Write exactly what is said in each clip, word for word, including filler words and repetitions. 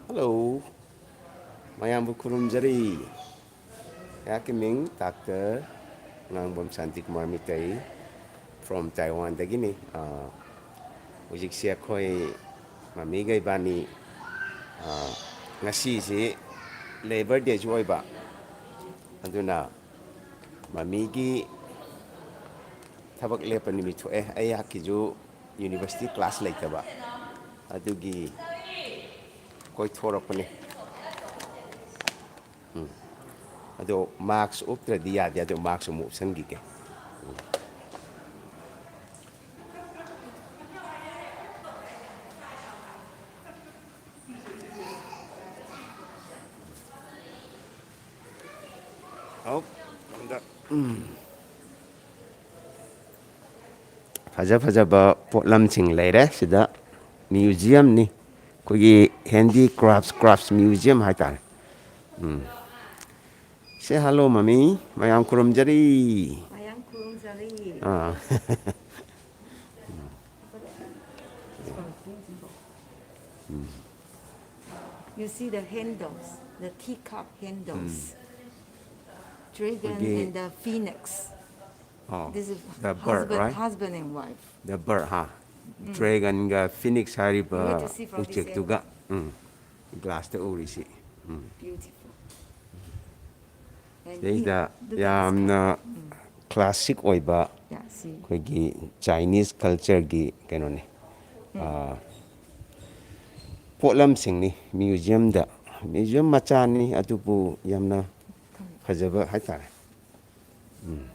Hello, ꯃꯌꯥꯝꯕꯨ ꯈꯨꯔꯨꯝꯖꯔꯤ꯫ ꯑꯩꯍꯥꯛꯀꯤ ꯃꯤꯡ doctor Ngangbam Shantikumar Meitei, from ꯇꯥꯏꯋꯥꯟꯗꯒꯤꯅꯤ꯫ ꯑꯥ, ꯍꯧꯖꯤꯛꯁꯦ ꯑꯩꯈꯣꯏ ꯃꯃꯤꯒ ꯏꯕꯥꯅꯤ, ꯑꯥ, ꯉꯁꯤꯁꯤ Labour Dayꯁꯨ ꯑꯣꯏꯕ, ꯑꯗꯨꯅ ꯃꯃꯤꯒꯤ ꯊꯕꯛ ꯂꯦꯞꯄ ꯅꯨꯃꯤꯠ ꯊꯣꯛꯑꯦ꯫ ꯑꯩꯍꯥꯛꯀꯤꯁꯨ university class ꯂꯩꯇꯕ, ꯑꯗꯨꯒꯤ ꯀꯣꯏꯊꯣꯔꯛꯄꯅꯦ꯫ ꯎꯝ꯫ ꯑꯗꯣ mask ꯎꯞꯇ꯭ꯔꯗꯤ ꯌꯥꯗꯦ, ꯑꯗꯣ mask ꯑꯃꯨꯛ ꯎꯞꯁꯟꯈꯤꯒꯦ꯫ ꯎꯝ꯫ ꯑꯧ, ꯑꯝꯇ, ꯎꯝ꯫ ꯐꯖ ꯐꯖꯕ ꯄꯣꯠꯂꯝꯁꯤꯡ ꯂꯩꯔꯦ ꯁꯤꯗ꯫ Museumꯅꯤ, ꯑꯩꯈꯣꯏꯒꯤ handicrafts, crafts museum ꯍꯥꯏꯇꯥꯔꯦ꯫ ꯎꯝ꯫ Say hello, ꯃꯃꯤ꯫ ꯃꯌꯥꯝ ꯈꯨꯔꯨꯝꯖꯔꯤ꯫ ꯃꯌꯥꯝ ꯈꯨꯔꯨꯝꯖꯔꯤ꯫ ꯑꯥ꯫ You see the handles, the teacup handles. Um. Dragon ꯑꯩꯈꯣꯏꯒꯤ and the phoenix. ꯑꯣ, this is the bird, husband, right? Husband and wife. The bird, ꯍꯥ? ꯎꯝ꯫ Dragonꯒ phoenix ꯍꯥꯏꯔꯤꯕ ꯎꯆꯦꯛꯇꯨꯒ, ꯎꯝ, glassꯇ ꯎꯔꯤꯁꯤ꯫ ꯎꯝ꯫ Beautiful. And ꯁꯤꯗꯩꯗ he, look at this ꯌꯥꯝꯅ car. ꯎꯝ꯫ Classic ꯑꯣꯏꯕ, yeah, see, ꯑꯩꯈꯣꯏꯒꯤ Chinese cultureꯒꯤ ꯀꯩꯅꯣꯅꯤ꯫ ꯎꯝ꯫ ꯑꯥ, ꯄꯣꯠꯂꯝꯁꯤꯡꯅꯤ museumꯗ꯫ Museum ꯃꯆꯥꯅꯤ, ꯑꯗꯨꯕꯨ ꯌꯥꯝꯅ ꯐꯖꯕ ꯍꯥꯏꯇꯥꯔꯦ꯫ ꯎꯝ꯫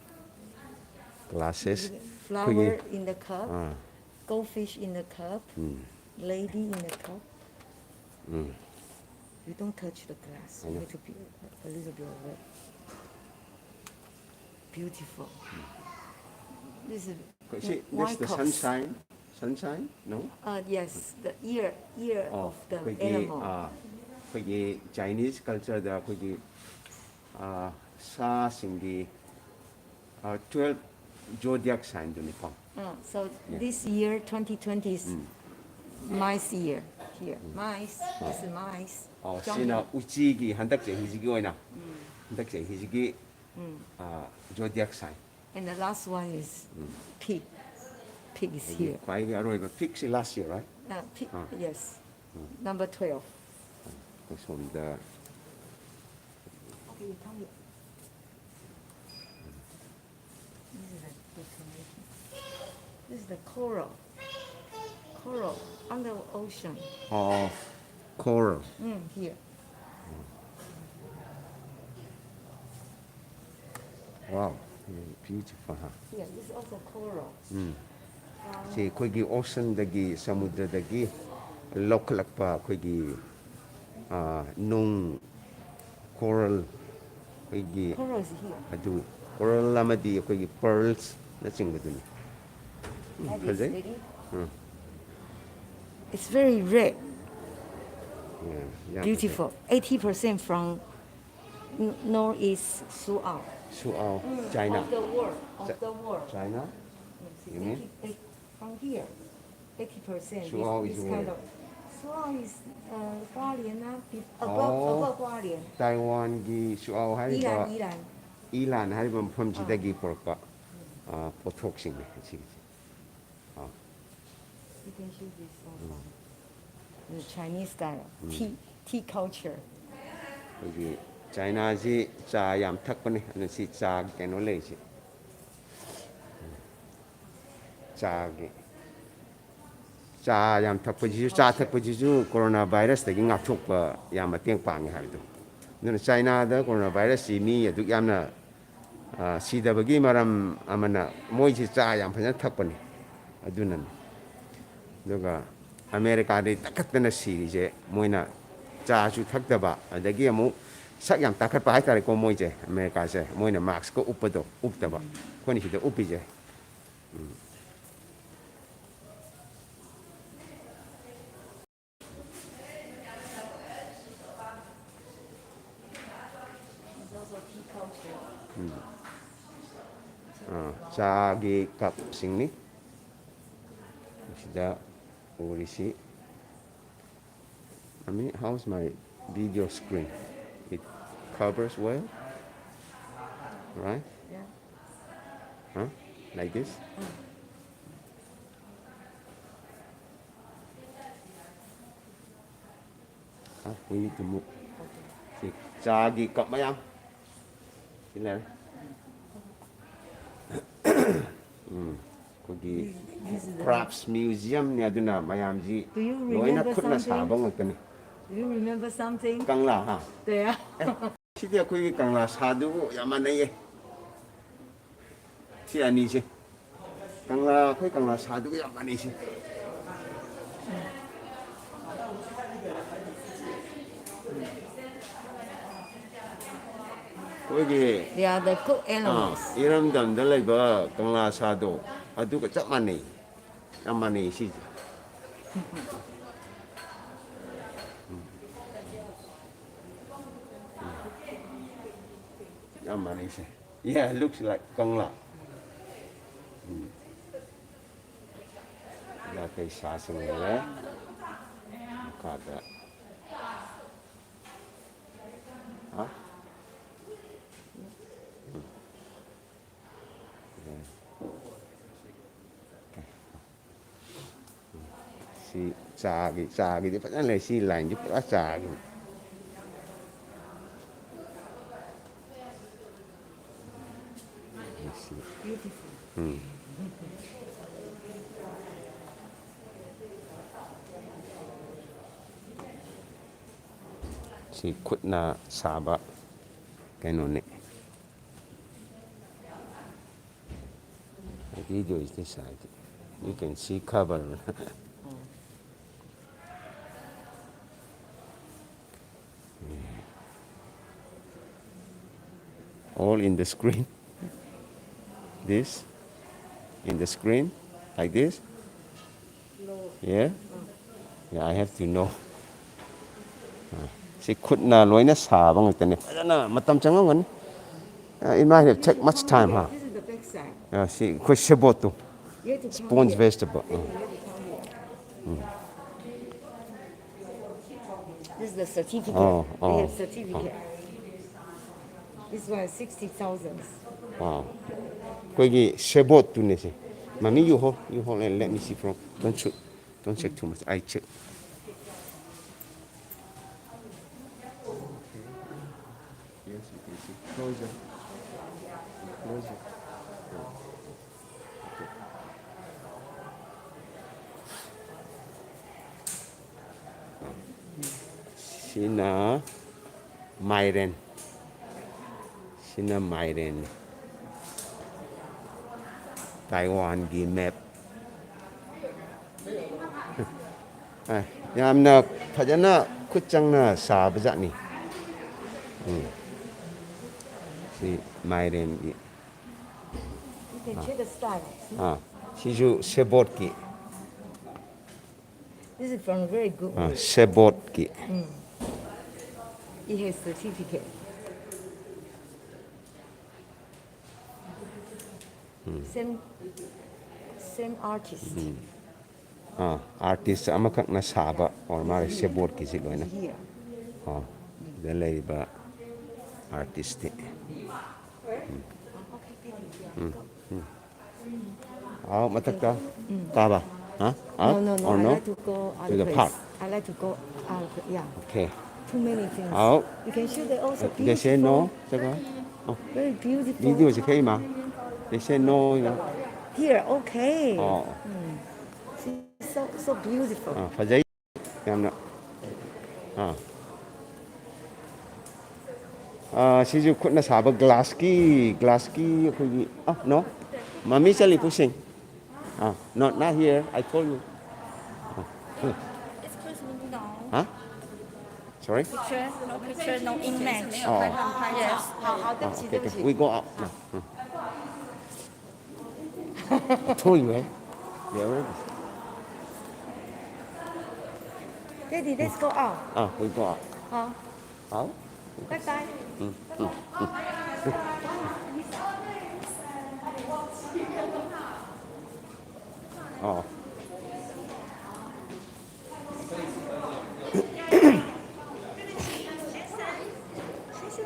Glasses꯫ Flower ꯑꯩꯈꯣꯏꯒꯤ in the cup, ah. Goldfish in the cup, um. Lady in the cup. Um. You don't touch the glass. I know. You need to be a little bit away. Beautiful. This is, see, why this the cups? Sunshine. Sunshine? No? Uh, yes, the ear, ear ꯑꯣ, of the ꯑꯩꯈꯣꯏꯒꯤ, animal. ꯑꯥ, ꯑꯩꯈꯣꯏꯒꯤ Chinese cultureꯗ ꯑꯩꯈꯣꯏꯒꯤ, ꯑꯥ, ꯁꯥꯁꯤꯡꯒꯤ, ꯑꯥ, twelve zodiac signꯗꯨꯅꯤꯀꯣ꯫ Uh, so, yeah, this year, twenty twenty is, mm, Mice ear here. Mice. This is mice. ꯑꯣ, Jumping. ꯁꯤꯅ ꯎꯆꯤꯒꯤ ꯍꯟꯗꯛ ꯆꯍꯤꯁꯤꯒꯤ ꯑꯣꯏꯅ, ꯍꯟꯗꯛ ꯆꯍꯤꯁꯤꯒꯤ zodiac sign. And the last one is pig. Pig is ꯑꯗꯒꯤ here. ꯈ꯭ꯋꯥꯏꯒꯤ ꯑꯔꯣꯏꯕ pigꯁꯤ last year, right? Uh, pig, Ah. Yes. Number twelve. ꯑꯩꯈꯣꯏ ꯁꯣꯝꯗ Okay, you tell me. This is a decoration. This is the coral. Coral under ocean. ꯑꯣ, coral. Mm, here. Wow, beautiful, huh? Here, this is also coral. ꯁꯤ ꯑꯩꯈꯣꯏꯒꯤ oceanꯗꯒꯤ, ꯁꯃꯨꯗ꯭ꯔꯗꯒꯤ ꯂꯧꯈꯠꯂꯛꯄ ꯑꯩꯈꯣꯏꯒꯤ, ꯑꯥ, ꯅꯨꯡ, coral, ꯑꯩꯈꯣꯏꯒꯤ Coral is here. ꯑꯗꯨ, coral ꯑꯃꯗꯤ ꯑꯩꯈꯣꯏꯒꯤ pearlsꯅꯆꯤꯡꯕꯗꯨꯅꯤ. That is ꯐꯖꯩ. Very um. It's very rare, Yeah, ꯌꯥꯝ beautiful. Eighty percent from n- northeast Suao. ꯐꯖꯩ. Suao, China. Of the world, of Chi- the world. China? Yes, You mean? eighty, eight, from here, eighty percent. Suao This, is this kind where? Of Suao is uh, Hualien, uh, be- above, Oh. Above Hualien. Taiwanꯒꯤ Suao ꯍꯥꯏꯔꯤꯕ, Yilan, Yilan. Yilan ꯍꯥꯏꯔꯤꯕ ꯃꯐꯝꯁꯤꯗꯒꯤ ꯄꯨꯔꯛꯄ, ꯑ, ꯄꯣꯠꯊꯣꯛꯁꯤꯡꯅꯤ ꯁꯤꯒꯤꯁꯦ꯫ ꯑ, You can see this also. The Chinese style, tea, tea culture. ꯑꯩꯈꯣꯏꯒꯤ Chinaꯁꯤ ꯆꯥ ꯌꯥꯝ ꯊꯛꯄꯅꯦ, ꯑꯗꯨꯅ ꯁꯤ ꯆꯥꯒꯤ ꯀꯩꯅꯣ ꯂꯩꯔꯤꯁꯦ꯫ ꯆꯥꯒꯤ, ꯆꯥ ꯌꯥꯝ ꯊꯛꯄꯁꯤꯁꯨ, ꯆꯥ ꯊꯛꯄꯁꯤꯁꯨ coronavirusꯇꯒꯤ ꯉꯥꯛꯊꯣꯛꯄ ꯌꯥꯝ ꯃꯇꯦꯡ ꯄꯥꯡꯉꯦ ꯍꯥꯏꯕꯗꯣ꯫ ꯑꯗꯨꯅ Chinaꯗ coronavirusꯁꯤ ꯃꯤ ꯑꯗꯨꯛ ꯌꯥꯝꯅ, ꯑ, ꯁꯤꯗꯕꯒꯤ ꯃꯔꯝ ꯑꯃꯅ ꯃꯣꯏꯁꯤ ꯆꯥ ꯌꯥꯝ ꯐꯖꯅ ꯊꯛꯄꯅꯤ, ꯑꯗꯨꯅꯅꯤ꯫ ꯑꯗꯨꯒ Americaꯗꯤ ꯇꯛꯈꯠꯇꯅ ꯁꯤꯔꯤꯁꯦ ꯃꯣꯏꯅ ꯆꯥꯁꯨ ꯊꯛꯇꯕ, ꯑꯗꯒꯤ ꯑꯃꯨꯛ ꯁꯛ ꯌꯥꯝ ꯇꯥꯈꯠꯄ ꯍꯥꯏꯇꯥꯔꯦꯀꯣ ꯃꯣꯏꯁꯦ, Americaꯁꯦ꯫ ꯃꯣꯏꯅ maskꯀ ꯎꯞꯄꯗꯣ ꯎꯞꯇꯕ, ꯑꯩꯈꯣꯏꯅ ꯁꯤꯗ ꯎꯞꯄꯤꯁꯦ꯫ ꯎꯝ꯫ ꯑꯥ, ꯆꯥꯒꯤ cupꯁꯤꯡꯅꯤ꯫ ꯁꯤꯗ ꯎꯔꯤꯁꯤ꯫ I mean, how's my video screen? It covers well? Right? Yeah. Huh? Like this? Ah, we need to move. ꯁꯤ ꯆꯥꯒꯤ ꯀꯞ ꯃꯌꯥꯝ꯫ ꯁꯤ ꯂꯩꯔꯦ꯫ ꯎꯝ, ꯑꯩꯈꯣꯏꯒꯤ This is the crafts museumꯅꯤ, ꯑꯗꯨꯅ ꯃꯌꯥꯝꯁꯤ Do you ꯂꯣꯏꯅ remember ꯈꯨꯠꯅ something? ꯁꯥꯕ ꯉꯥꯛꯇꯅꯤ꯫ Do you remember something? ꯀꯪꯂꯥ, ꯍꯥ? There. ꯁꯤꯗꯤ ꯑꯩꯈꯣꯏꯒꯤ ꯀꯪꯂꯥ ꯁꯥꯗꯨꯕꯨ ꯌꯥꯝ ꯃꯥꯟꯅꯩꯌꯦ꯫ ꯁꯤ ꯑꯅꯤꯁꯦ꯫ ꯀꯪꯂꯥ, ꯑꯩꯈꯣꯏ ꯀꯪꯂꯥ ꯁꯥꯗꯨꯒ ꯌꯥꯝ ꯃꯥꯟꯅꯩꯁꯦ꯫ ꯑꯩꯈꯣꯏꯒꯤ They are the cook ah, elements. ꯏꯔꯝꯗꯝꯗ ꯂꯩꯕ ꯀꯪꯂꯥ ꯁꯥꯗꯣ ꯑꯗꯨꯒ ꯆꯞ ꯃꯥꯟꯅꯩ꯫ ꯌꯥꯝ ꯃꯥꯟꯅꯩ ꯁꯤꯁꯦ꯫ ꯌꯥꯝ ꯃꯥꯟꯅꯩꯁꯦ꯫ Yeah, looks like ꯀꯪꯂꯥ꯫ ꯎꯝ꯫ ꯌꯥꯇꯩ ꯁꯥꯁꯤꯡ ꯂꯩꯔꯦ꯫ ꯃꯈꯥꯗ꯫ ꯍꯥ? ꯎꯝ꯫ ꯎꯝ꯫ ꯁꯤ ꯆꯥꯒꯤ, ꯆꯥꯒꯤꯗꯤ ꯐꯖꯅ ꯂꯩ꯫ ꯁꯤ ꯂꯥꯏꯟꯁꯤ ꯄꯨꯔꯥ ꯆꯥꯒꯤ꯫ ꯁꯤ꯫ ꯎꯝ꯫ ꯁꯤ ꯈꯨꯠꯅ ꯁꯥꯕ ꯀꯩꯅꯣꯅꯦ꯫ The video is this side. You can see cover. All in the screen. This. In the screen. Like this. Yeah? Yeah, I have to know. ꯁꯤ ꯈꯨꯠꯅ ꯂꯣꯏꯅ ꯁꯥꯕ ꯉꯥꯛꯇꯅꯦ꯫ ꯐꯖꯅ ꯃꯇꯝ ꯆꯪꯉꯝꯒꯅꯤ꯫ Uh, it might have take much time, huh? This is the back side. Uh, ꯁꯤ ꯑꯩꯈꯣꯏ ꯁꯦꯕꯣꯠꯇꯣ꯫ You have to come Sponge here. vegetable. You Uh. have to come here. This is the certificate. Oh, they have certificate. This one is sixty thousand. Wow. ꯑꯩꯈꯣꯏꯒꯤ ꯁꯦꯕꯣꯠꯇꯨꯅꯦ ꯁꯦ. Mommy, you hold, you hold and let me see from. Don't shoot. Don't check too much. I check. Yes, you can see. Closer. Closer. ꯁꯤꯅ ꯃꯥꯏꯔꯦꯟ꯫ ꯁꯤꯅ ꯃꯥꯏꯔꯦꯟꯅꯤ꯫ ꯇꯥꯏꯋꯥꯟꯒꯤ map꯫ ꯑ, ꯌꯥꯝꯅ ꯐꯖꯅ ꯈꯨꯠ ꯆꯪꯅ ꯁꯥꯕ ꯖꯥꯠꯅꯤ꯫ ꯎꯝ꯫ ꯁꯤ ꯃꯥꯏꯔꯦꯟꯒꯤ꯫ You can check the style. ꯑꯥ, ꯁꯤꯁꯨ ꯁꯦꯕꯣꯠꯀꯤ꯫ This is from very good. Ah, ꯁꯦꯕꯣꯠꯀꯤ꯫ It has certificate. Same, same artist. Ah, artist ꯑꯃꯈꯛꯅ ꯁꯥꯕ ꯑꯣꯏꯔ ꯃꯥꯜꯂꯦ ꯁꯦꯕꯣꯠꯀꯤꯁꯤ ꯂꯣꯏꯅ꯫ Here. ꯑꯥ, ꯁꯤꯗ ꯂꯩꯔꯤꯕ artistꯇꯤ꯫ ꯎꯝ꯫ ꯎꯝ꯫ ꯎꯝ꯫ ꯑꯥꯎ, ꯃꯊꯛꯇ ꯀꯥꯕ? ꯍꯥ? Up? No, no, no, or I no? Like to go other place. To the park? I like to go out, yeah. Okay. Too many things. ꯑꯥꯎ꯫ You can show the also beautiful. They say no. ꯆꯠꯈ꯭ꯔꯣ꯫ ꯑꯣ꯫ Very beautiful. Videoꯁꯦ ꯈꯔ ꯏꯃꯥ꯫ They say no, you know. Here, okay. ꯑꯣ꯫ See, so, so beautiful. ꯑꯥ, ꯐꯖꯩ꯫ ꯌꯥꯝꯅ꯫ ꯑꯥ꯫ ꯑꯥ, ꯁꯤꯁꯨ ꯈꯨꯠꯅ ꯁꯥꯕ glassꯀꯤ, glassꯀꯤ ꯑꯩꯈꯣꯏꯒꯤ, ꯑ, no. Mommy ꯆꯠꯂꯤ ꯄꯨꯁꯤꯡ꯫ ꯑꯥ, no, not here. I told you. Ah. Excuse me, no. ꯍꯥ? Sorry? Picture, no picture, no image. ꯑꯣ꯫ Yes. Ah, okay, okay. We go out now. Um. ꯊꯣꯛꯏꯃꯦ꯫ Daddy, let's go out. Ah, we go out. How. How. Bye bye. Um, um, um. Ah.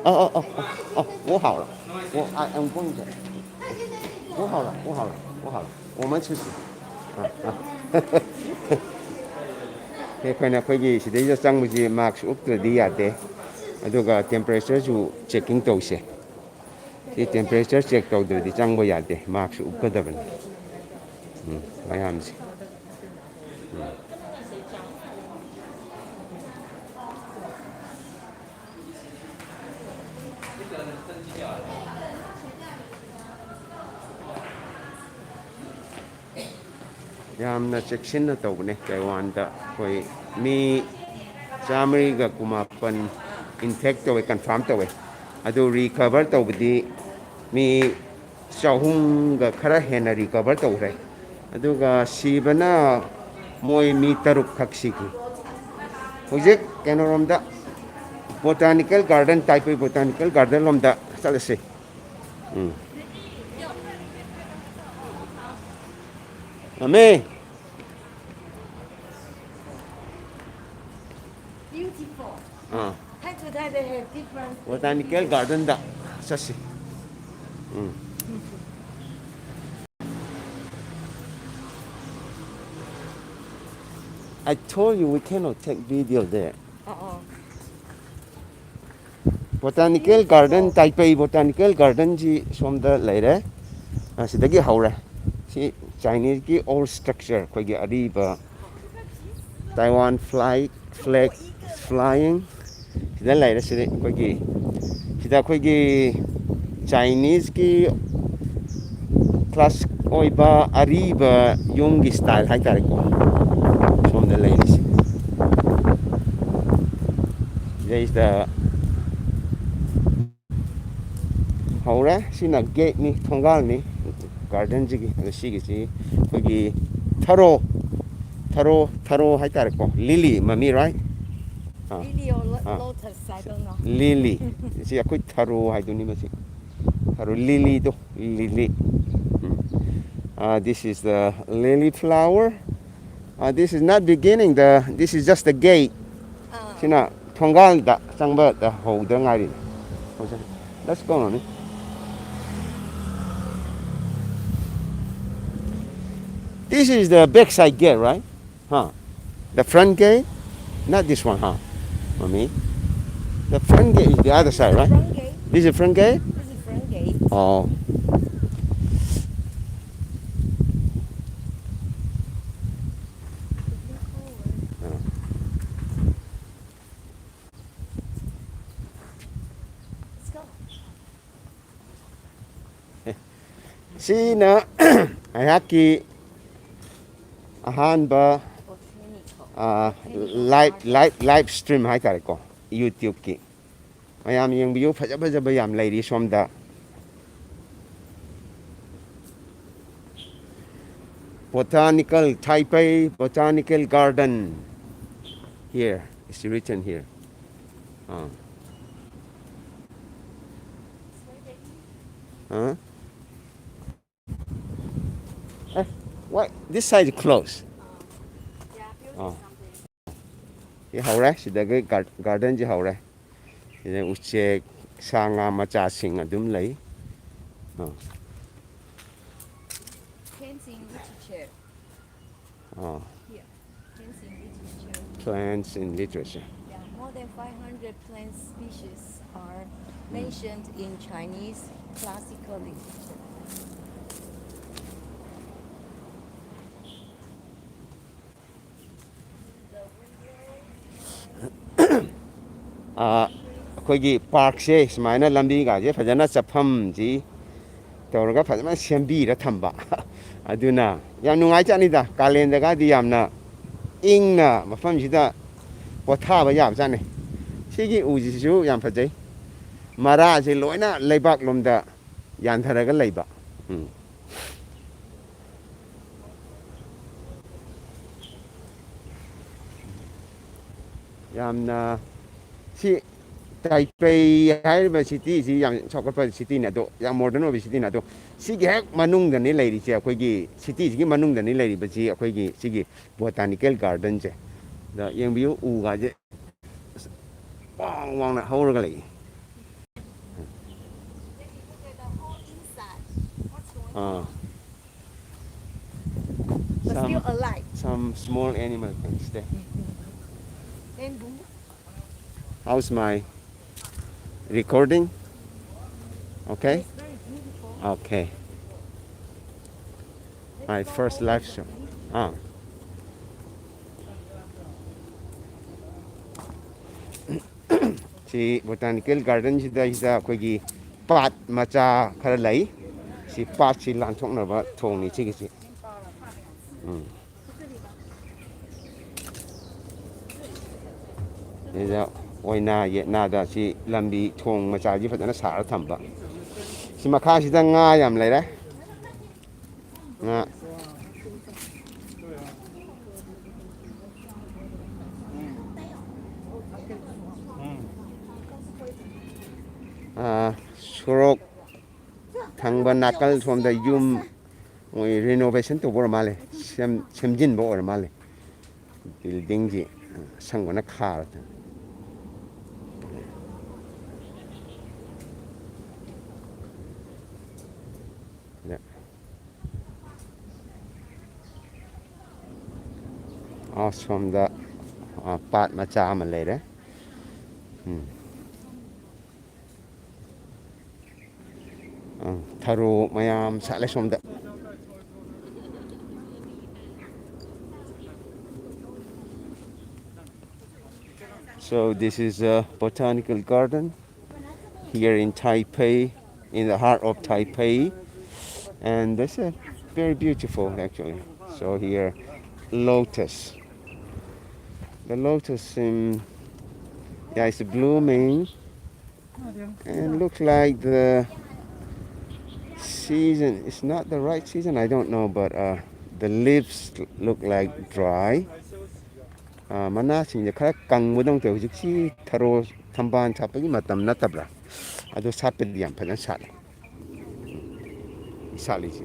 哦哦哦哦哦，我好了，我 I am going to，我好了，我好了，我好了，我们出去。啊啊。ꯑꯩꯈꯣꯏꯅ ꯑꯩꯈꯣꯏꯒꯤ ꯁꯤꯗꯩꯗ ꯆꯪꯕꯁꯤ ꯃꯥꯛꯁ ꯎꯞꯇ꯭ꯔꯗꯤ ꯌꯥꯗꯦ꯫ ꯑꯗꯨꯒ ꯇꯦꯝꯄꯔꯦꯆꯔꯁꯨ checking ꯇꯧꯁꯦ꯫ ꯁꯤ temperature check ꯇꯧꯗ꯭ꯔꯗꯤ ꯆꯪꯕ ꯌꯥꯗꯦ, ꯃꯥꯛꯁ ꯎꯞꯀꯗꯕꯅꯤ꯫ ꯎꯝ, ꯃꯌꯥꯝꯁꯦ꯫ ꯎꯝ꯫ ꯌꯥꯝꯅ ꯆꯦꯛꯁꯤꯟꯅ ꯇꯧꯕꯅꯦ ꯇꯥꯏꯋꯥꯟꯗ꯫ ꯑꯩꯈꯣꯏ ꯃꯤ ꯆꯥꯃꯔꯤꯒ ꯀꯨꯟꯃꯥꯄꯟ ꯏꯟꯐꯦꯛ ꯇꯧꯋꯦ, ꯀꯟꯐꯥꯔꯝ ꯇꯧꯋꯦ꯫ ꯑꯗꯨ ꯔꯤꯀꯚꯔ ꯇꯧꯕꯗꯤ ꯃꯤ ꯆꯍꯨꯝꯒ ꯈꯔ ꯍꯦꯟꯅ ꯔꯤꯀꯚꯔ ꯇꯧꯈ꯭ꯔꯦ꯫ ꯑꯗꯨꯒ ꯁꯤꯕꯅ ꯃꯣꯏ ꯃꯤ ꯇꯔꯨꯛ ꯈꯛ ꯁꯤꯈꯤ꯫ ꯍꯧꯖꯤꯛ ꯀꯩꯅꯣꯔꯣꯝꯗ, ꯕꯣꯇꯥꯅꯤꯀꯦꯜ ꯒꯥꯔꯗꯦꯟ, ꯇꯥꯏꯄꯩ ꯕꯣꯇꯥꯅꯤꯀꯦꯜ ꯒꯥꯔꯗꯦꯟ ꯂꯣꯝꯗ ꯆꯠꯂꯁꯤ꯫ ꯎꯝ꯫ ꯃꯃꯤ! Beautiful. ꯑꯥ꯫ ꯍꯥꯏ ꯇꯨ ꯍꯥꯏ ꯗꯦ ꯍꯦ ꯗꯤꯐꯔꯦꯟꯁ꯫ ꯕꯣꯇꯥꯅꯤꯀꯦꯜ ꯒꯥꯔꯗꯦꯟꯗ ꯆꯠꯁꯤ꯫ ꯎꯝ꯫ I told you we cannot take video there. ꯑꯣ ꯑꯣ꯫ ꯕꯣꯇꯥꯅꯤꯀꯦꯜ ꯒꯥꯔꯗꯦꯟ, ꯇꯥꯏꯄꯩ ꯕꯣꯇꯥꯅꯤꯀꯦꯜ ꯒꯥꯔꯗꯦꯟꯁꯤ ꯁꯣꯝꯗ ꯂꯩꯔꯦ꯫ ꯑꯁꯤꯗꯒꯤ ꯍꯧꯔꯦ꯫ ꯁꯤ ꯆꯥꯏꯅꯤꯁꯀꯤ ꯑꯣꯜ ꯁ꯭ꯇ꯭ꯔꯛꯆꯔ, ꯑꯩꯈꯣꯏꯒꯤ ꯑꯔꯤꯕ ꯇꯥꯏꯋꯥꯟ ꯐ꯭ꯂꯥꯏ, ꯐ꯭ꯂꯦꯛ ꯐ꯭ꯂꯥꯏꯌꯤꯡ ꯁꯤꯗ ꯂꯩꯔꯦ꯫ ꯁꯤꯗ ꯑꯩꯈꯣꯏꯒꯤ, ꯁꯤꯗ ꯑꯩꯈꯣꯏꯒꯤ ꯆꯥꯏꯅꯤꯁꯀꯤ ꯀ꯭ꯂꯥꯁꯤꯛ ꯑꯣꯏꯕ ꯑꯔꯤꯕ ꯌꯨꯝꯒꯤ ꯁ꯭ꯇꯥꯏꯜ ꯍꯥꯏꯇꯥꯔꯦꯀꯣ, ꯁꯣꯝꯗ ꯂꯩꯔꯤꯁꯦ꯫ ꯁꯤꯗꯩꯁꯤꯗ ꯍꯧꯔꯦ꯫ ꯁꯤꯅ ꯒꯦꯠꯅꯤ, ꯊꯣꯡꯒꯥꯜꯅꯤ ꯒꯥꯔꯗꯦꯟꯁꯤꯒꯤ꯫ ꯑꯗꯣ ꯁꯤꯒꯤꯁꯤ ꯑꯩꯈꯣꯏꯒꯤ ꯊꯔꯣ, ꯊꯔꯣ, ꯊꯔꯣ ꯍꯥꯏꯇꯥꯔꯦꯀꯣ, ꯂꯤꯂꯤ ꯃꯃꯤ, ꯔꯥꯏꯠ? ꯑꯥ, ꯂꯤꯂꯤ ꯑꯣꯔ ꯂꯣ-, ꯑꯥ꯫ Lotus, I don't know. Lily. ꯁꯤ ꯑꯩꯈꯣꯏ ꯊꯔꯣ ꯍꯥꯏꯗꯨꯅꯤ ꯃꯁꯤ꯫ ꯊꯔꯣ, ꯂꯤꯂꯤꯗꯣ, ꯂꯤꯂꯤ꯫ ꯎꯝ꯫ ꯑꯥ, this is the lily flower. Uh, this is not beginning, the, this is just the gate. ꯑꯥ꯫ ꯁꯤꯅ ꯊꯣꯡꯒꯥꯜꯗ ꯆꯪꯕꯗ ꯍꯧꯗ ꯉꯥꯏꯔꯤ꯫ Let's go on. This is the backside gate, right? Huh? The front gate? Not this one, huh? Mommy? The front gate is the other side, right? Front gate. This is front gate? This is front gate. Oh. ꯁꯤꯅ ꯑꯩꯍꯥꯛꯀꯤ ꯑꯍꯥꯟꯕ live live live stream ꯍꯥꯏꯇꯥꯔꯦꯀꯣ, ꯌꯨꯇ꯭ꯌꯨꯕꯀꯤ꯫ ꯃꯌꯥꯝ ꯌꯦꯡꯕꯤꯌꯨ, ꯐꯖ ꯐꯖꯕ ꯌꯥꯝ ꯂꯩꯔꯤ ꯁꯣꯝꯗ꯫ Botanical, Taipei Botanical Garden. Here, it's written here. Ah. Ah? A, what? This side is closed. ꯑꯥ꯫ ꯁꯤ ꯍꯧꯔꯦ, ꯁꯤꯗꯒꯤ ꯒꯥꯔ-, ꯒꯥꯔꯗꯦꯟꯁꯤ ꯍꯧꯔꯦ꯫ ꯁꯤꯗ ꯎꯆꯦꯛ, ꯁꯥ ꯉꯥ ꯃꯆꯥꯁꯤꯡ ꯑꯗꯨꯝ ꯂꯩ꯫ ꯑꯥ꯫ Fencing literature. Ah. Here. Fencing literature. Plants in literature. Yeah, more than five hundred plant species are mentioned in Chinese classical literature. ꯑꯥ, ꯑꯩꯈꯣꯏꯒꯤ ꯄꯥꯔꯛꯁꯦ ꯁꯨꯃꯥꯏꯅ ꯂꯝꯕꯤꯒꯥꯁꯦ ꯐꯖꯅ ꯆꯠꯐꯝꯁꯤ ꯇꯧꯔꯒ ꯐꯖꯅ ꯁꯦꯝꯕꯤꯔ ꯊꯝꯕ꯫ ꯑꯗꯨꯅ ꯌꯥꯝ ꯅꯨꯡꯉꯥꯏꯖꯥꯠꯅꯤꯗ, ꯀꯥꯂꯦꯟꯗꯒꯗꯤ ꯌꯥꯝꯅ ꯏꯪꯅ ꯃꯐꯝꯁꯤꯗ ꯄꯣꯊꯥꯕ ꯌꯥꯕꯖꯥꯠꯅꯤ꯫ ꯁꯤꯒꯤ ꯎꯁꯤꯁꯨ ꯌꯥꯝ ꯐꯖꯩ꯫ ꯃꯔꯥꯁꯦ ꯂꯣꯏꯅ ꯂꯩꯕꯥꯛ ꯂꯣꯝꯗ ꯌꯥꯟꯊꯔꯒ ꯂꯩꯕ꯫ ꯎꯝ꯫ ꯌꯥꯝꯅ ꯁꯤ ꯇꯥꯏꯄꯦꯏ ꯍꯥꯏꯔꯤꯕ ꯁꯤꯇꯤꯁꯤ ꯌꯥꯝ ꯆꯥꯎꯈꯠꯄ ꯁꯤꯇꯤꯅꯤ, ꯑꯗꯣ ꯌꯥꯝ ꯃꯣꯗꯔꯟ ꯑꯣꯏꯕ ꯁꯤꯇꯤꯅꯤ꯫ ꯑꯗꯣ ꯁꯤꯒꯤ ꯍꯦꯛ ꯃꯅꯨꯡꯗꯅꯤ ꯂꯩꯔꯤꯁꯦ, ꯑꯩꯈꯣꯏꯒꯤ ꯁꯤꯇꯤꯁꯤꯒꯤ ꯃꯅꯨꯡꯗꯅꯤ ꯂꯩꯔꯤꯕꯁꯤ ꯑꯩꯈꯣꯏꯒꯤ ꯁꯤꯒꯤ ꯕꯣꯇꯥꯅꯤꯀꯦꯜ ꯒꯥꯔꯗꯦꯟꯁꯦ꯫ ꯑꯗ ꯌꯦꯡꯕꯤꯌꯨ, ꯎꯒꯥꯁꯦ ꯋꯥꯡ ꯋꯥꯡꯅ ꯍꯧꯔꯒ ꯂꯩ꯫ Ah, But some still alive. Some small animal can stay. Then boom. How's my recording? Okay? It's very beautiful. Okay. My first live show. Ah. ꯁꯤ ꯕꯣꯇꯥꯅꯤꯀꯦꯜ ꯒꯥꯔꯗꯦꯟꯁꯤꯗ ꯁꯤꯗ ꯑꯩꯈꯣꯏꯒꯤ ꯄꯥꯠ ꯃꯆꯥ ꯈꯔ ꯂꯩ꯫ ꯁꯤ ꯄꯥꯠꯁꯤ ꯂꯥꯟꯊꯣꯛꯅꯕ ꯊꯣꯡꯅꯤ ꯁꯤꯒꯤꯁꯤ꯫ ꯎꯝ꯫ ꯁꯤꯗ ꯑꯣꯏꯅꯥ ꯌꯦꯠꯅꯥꯗ ꯁꯤ ꯂꯝꯕꯤ ꯊꯣꯡ ꯃꯆꯥꯁꯤ ꯐꯖꯅ ꯁꯥꯔ ꯊꯝꯕ꯫ ꯁꯤ ꯃꯈꯥꯁꯤꯗ ꯉꯥ ꯌꯥꯝ ꯂꯩꯔꯦ꯫ ꯉꯥ꯫ ꯑꯥ, ꯁꯣꯔꯣꯛ ꯊꯪꯕ ꯅꯥꯀꯜ ꯁꯣꯝꯗ ꯌꯨꯝ ꯃꯣꯏ ꯔꯤꯅꯣꯚꯦꯁꯟ ꯇꯧꯕ ꯑꯣꯏꯔ ꯃꯥꯜꯂꯦ, ꯁꯦꯝ-, ꯁꯦꯝꯖꯤꯟꯕ ꯑꯣꯏꯔ ꯃꯥꯜꯂꯦ꯫ ꯕꯤꯜꯗꯤꯡꯁꯤ ꯑꯁꯪꯕꯅ ꯈꯥꯔꯗꯅ꯫ ꯑꯁꯣꯝꯗ, ꯑ, ꯄꯥꯠ ꯃꯆꯥ ꯑꯃ ꯂꯩꯔꯦ꯫ ꯎꯝ꯫ ꯑ, ꯊꯔꯣ ꯃꯌꯥꯝ ꯁꯥꯠꯂꯦ ꯁꯣꯝꯗ꯫ So this is a botanical garden here in Taipei, in the heart of Taipei. And this is very beautiful, actually. So here, lotus. The lotus, um, yeah, it's blooming. And looks like the season, it's not the right season, I don't know, but uh, the leaves look like dry. ꯑꯥ, ꯃꯅꯥꯁꯤꯡꯁꯦ ꯈꯔ ꯀꯪꯕꯗꯧꯅ ꯇꯧꯋꯦ꯫ ꯍꯧꯖꯤꯛꯁꯤ ꯊꯔꯣ ꯊꯝꯕꯥꯜ ꯁꯥꯠꯄꯒꯤ ꯃꯇꯝ ꯅꯠꯇꯕ꯭ꯔꯥ? ꯑꯗꯣ ꯁꯥꯠꯄꯗꯤ ꯌꯥꯝ ꯐꯖꯅ ꯁꯥꯠꯂꯦ꯫ ꯁꯥꯠꯂꯤꯁꯤ꯫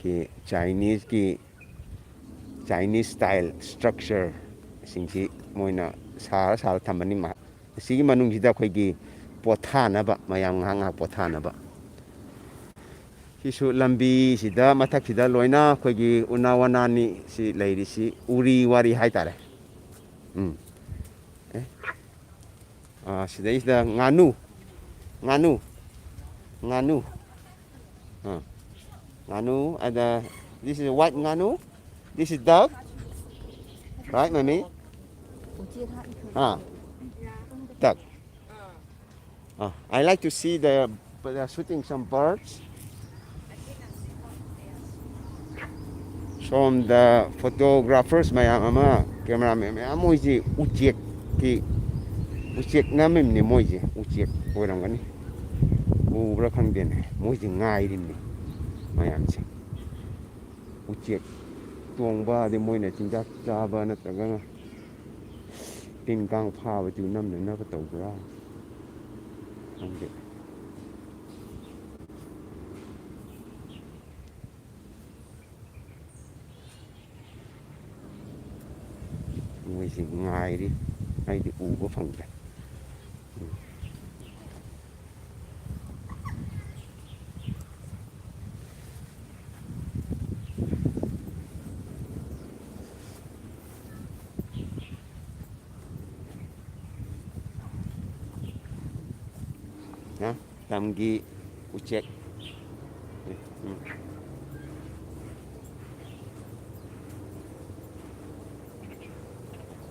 ꯀꯤ ꯆꯥꯏꯅꯤꯁꯀꯤ, ꯆꯥꯏꯅꯤꯁ ꯁ꯭ꯇꯥꯏꯜ ꯁ꯭ꯇ꯭ꯔꯛꯆꯔꯁꯤꯡꯁꯤ ꯃꯣꯏꯅ ꯁꯥꯔ ꯁꯥꯔ ꯊꯝꯕꯅꯤ꯫ ꯃꯁꯤꯒꯤ ꯃꯅꯨꯡꯁꯤꯗ ꯑꯩꯈꯣꯏꯒꯤ ꯄꯣꯊꯥꯅꯕ, ꯃꯌꯥꯝ ꯉꯥꯏꯍꯥꯛ ꯉꯥꯏꯍꯥꯛ ꯄꯣꯊꯥꯅꯕ꯫ ꯁꯤꯁꯨ ꯂꯝꯕꯤꯁꯤꯗ, ꯃꯊꯛꯁꯤꯗ ꯂꯣꯏꯅ ꯑꯩꯈꯣꯏꯒꯤ ꯎꯅꯥ ꯋꯥꯅꯥꯅꯤ ꯁꯤ ꯂꯩꯔꯤꯁꯤ, ꯎꯔꯤ ꯋꯥꯔꯤ ꯍꯥꯏꯇꯥꯔꯦ꯫ ꯎꯝ꯫ ꯑꯦ꯫ ꯑꯥ, ꯁꯤꯗꯩꯁꯤꯗ ꯉꯥꯅꯨ, ꯉꯥꯅꯨ, ꯉꯥꯅꯨ꯫ ꯑꯥ꯫ ꯉꯥꯅꯨ, ꯑꯗ, this is white ꯉꯥꯅꯨ, this is duck, right, mommy? Ah, duck. Ah, I like to see the, the shooting some birds. ꯁꯣꯝꯗ photographers ꯃꯌꯥꯝ ꯑꯃ, cameraman ꯃꯌꯥꯝ, ꯃꯣꯏꯁꯤ ꯎꯆꯦꯛꯀꯤ, ꯎꯆꯦꯛ ꯅꯝꯃꯤꯕꯅꯤ ꯃꯣꯏꯁꯦ, ꯎꯆꯦꯛ ꯑꯣꯏꯔꯝꯒꯅꯤ꯫ ꯎꯕ꯭ꯔꯥ ꯈꯪꯗꯦꯅꯦ, ꯃꯣꯏꯁꯦ ꯉꯥꯏꯔꯤꯕꯅꯤ ꯃꯌꯥꯝꯁꯦ꯫ ꯎꯆꯦꯛ ꯇꯣꯡꯕ, ꯑꯗꯩ ꯃꯣꯏꯅ ꯆꯤꯟꯖꯥꯛ ꯆꯥꯕ ꯅꯠꯇ꯭ꯔꯒꯅ ꯇꯤꯟ ꯀꯥꯡ ꯐꯥꯕꯗꯨ ꯅꯝꯅꯅꯕ ꯇꯧꯕ꯭ꯔꯥ ꯈꯪꯗꯦ꯫ ꯃꯣꯏꯁꯤ ꯉꯥꯏꯔꯤ, ꯑꯩꯗꯤ ꯎꯕ ꯐꯪꯗ꯭ꯔꯦ꯫ ꯎꯝ꯫ ꯅ ꯇꯝꯒꯤ ꯎꯆꯦꯛ꯫ ꯎꯝ꯫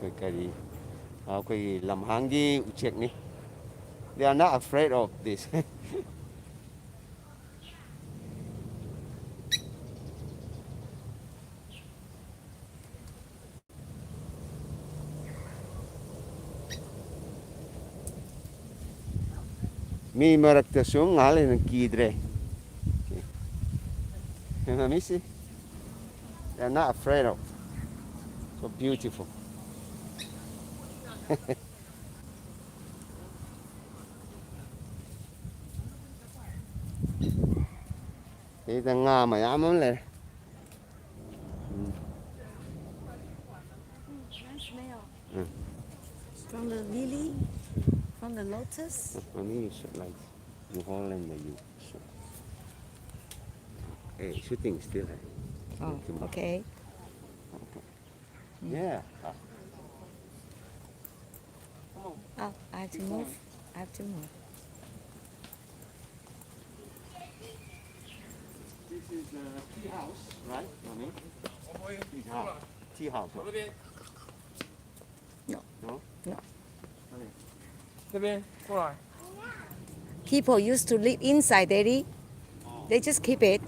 ꯑꯩꯈꯣꯏ ꯀꯔꯤ, ꯑꯩꯈꯣꯏꯒꯤ ꯂꯝꯍꯥꯡꯒꯤ ꯎꯆꯦꯛꯅꯤ꯫ They are not afraid of this. ꯃꯤ ꯃꯔꯛꯇꯁꯨ ꯉꯥꯏꯍꯥꯛ ꯂꯩꯅ ꯀꯤꯗ꯭ꯔꯦ꯫ Let me see. They're not afraid of. So beautiful. ꯁꯤꯗ ꯉꯥ ꯃꯌꯥꯝ ꯑꯃ ꯂꯩꯔꯦ꯫ ꯎꯝ꯫ ꯎꯝ꯫ From the lily, from the lotus. Only you should like, you hold and then you shoot. Hey, shooting still, eh? Oh, okay. Yeah. Ah. Oh, I have to move. I have to move. This is the tea house, right, Mommy? Tea house. Tea house. No. No? No. Okay. 这边过来。 People used to live inside, Daddy. They just keep it.